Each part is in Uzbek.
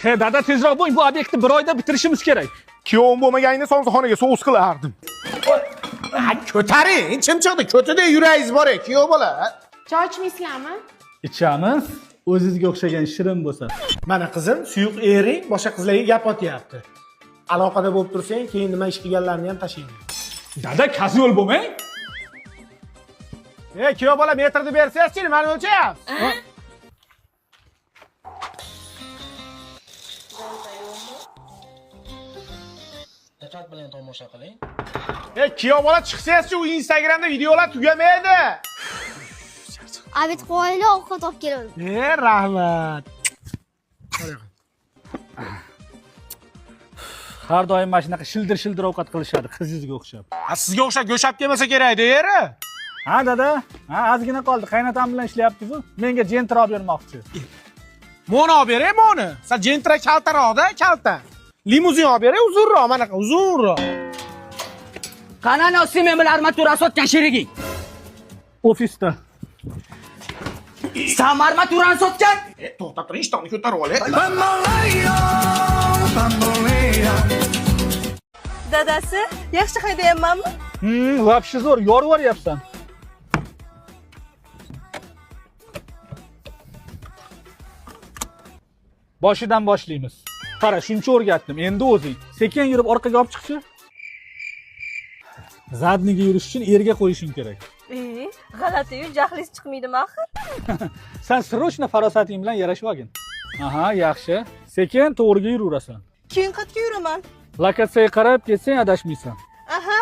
He dada, tezroq bo'ling, bu obyektni bir oyda bitirishimiz kerak. Kuyovim bo'lmaganingda somsaxonaga sous qilardim. Ha, ko'taring, chimchiqni ko'tida yuragingiz bor, kuyov bola. Choy ichmaysizlarmi? Ichamiz. O'zingizga o'xshagan shirin bo'lsa. Mana qizim, suyuq ering boshqa qizlarga gap otyapti. Aloqada bo'lib tursang, keyin nima ish qilganlarini ham tashlaydi. Dada, kazyol bo'lmang. Ey, kuyov bola, metrni bersangizchi, nimani o'lchayapsiz? Diqqat bilan tomosha qiling. Ey, kuyov bola, chiqsangizchi, u Instagramda videolar tugamaydi. Обед qo'yaylik, ovqat olib kelaman. E, rahmat. Har doim mana shunaqa shildir-shildir ovqat qilishadi, qizingizga o'xshab. Ha, sizga o'xshab go'shab kelmasa kerak-da eri. Ha dada, ha ozgina qoldi. Qaynatam bilan ishlayapti-ku. Menga Gentra olib bermoqchi. Moni olib beray, moni. Sal Gentra kaltaroqda, kalta. Limuzin olib beray, uzunroq, manaqa uzunroq. Qani ana sement bilan armatura sotgan sheriging? Ofisda. San armaturani sotgan? E, to'xtab turing, ishtonni ko'tarib olay. Dadasi, yaxshi haydayapmanmi? Вообще zo'r, yorib yuboryapsan. Boshidan boshlaymiz. Qara, shuncha o'rgatdim. Endi o'zing sekin yurib orqaga olib chiqchi. Задний ga yurish uchun erga qo'yishing kerak. E, g'alati-yu, jahlingiz chiqmaydimi axir? San срочно farosating bilan yarashib olgin. Aha, yaxshi. Sekin to'g'riga yuraverasan. Keyin qayerga yuraman? Lokatsiyaga qarab ketsang adashmaysan. Aha.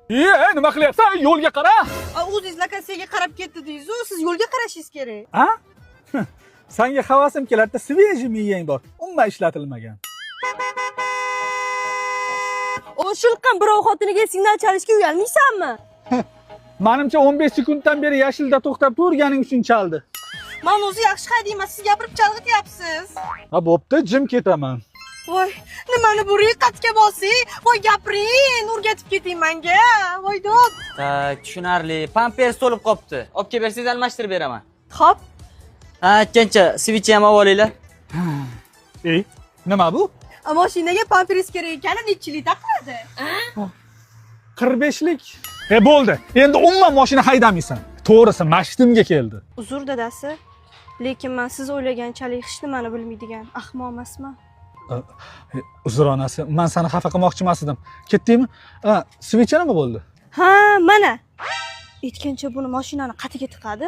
E, nima qilyapsan? Yo'lga qara. A, o'zingiz lokatsiyaga qarab ketdi deysiz-ku, siz yo'lga qarashingiz kerak. A? Sanga havasim keladida, свежий miyang bor. Umuman ishlatilmagan. O shilqim birov xotiniga signal chalishga uyalmaysanmi? Manimcha 15 sekunddan beri yashilda to'xtab turganing uchun chaldi. Man o'zi yaxshi haydayman, siz gapirib chalg'ityapsiz. Ha, bo'pti, jim ketaman. Voy, nimani buring, qatga bosing? Voy, gapiring, o'rgatib keting menga. Voy dod. Так, tushunarli. Pampers to'lib qopti. Olib kelib bersangiz almashtirib beraman. Xo'p, Ha, aytgancha свеча ham olib olinglar. Ey, nima bu? a, mashinaga pampers kerak ekani nechilik taqiladi? 45lik. E bo'ldi. Endi umuman mashina haydamaysan. To'g'risi, mashtimga keldi. Uzr dadasi, lekin man siz o'ylaganchalik hech nimani bilmaydigan ahmoq emasman. Uzr onasi, man seni xafa qilmoqchi emas edim. Ketdingmi? Ha, свеча nima bo'ldi? Ha, mana. Aytgancha buni mashinani qatiga tiqadi.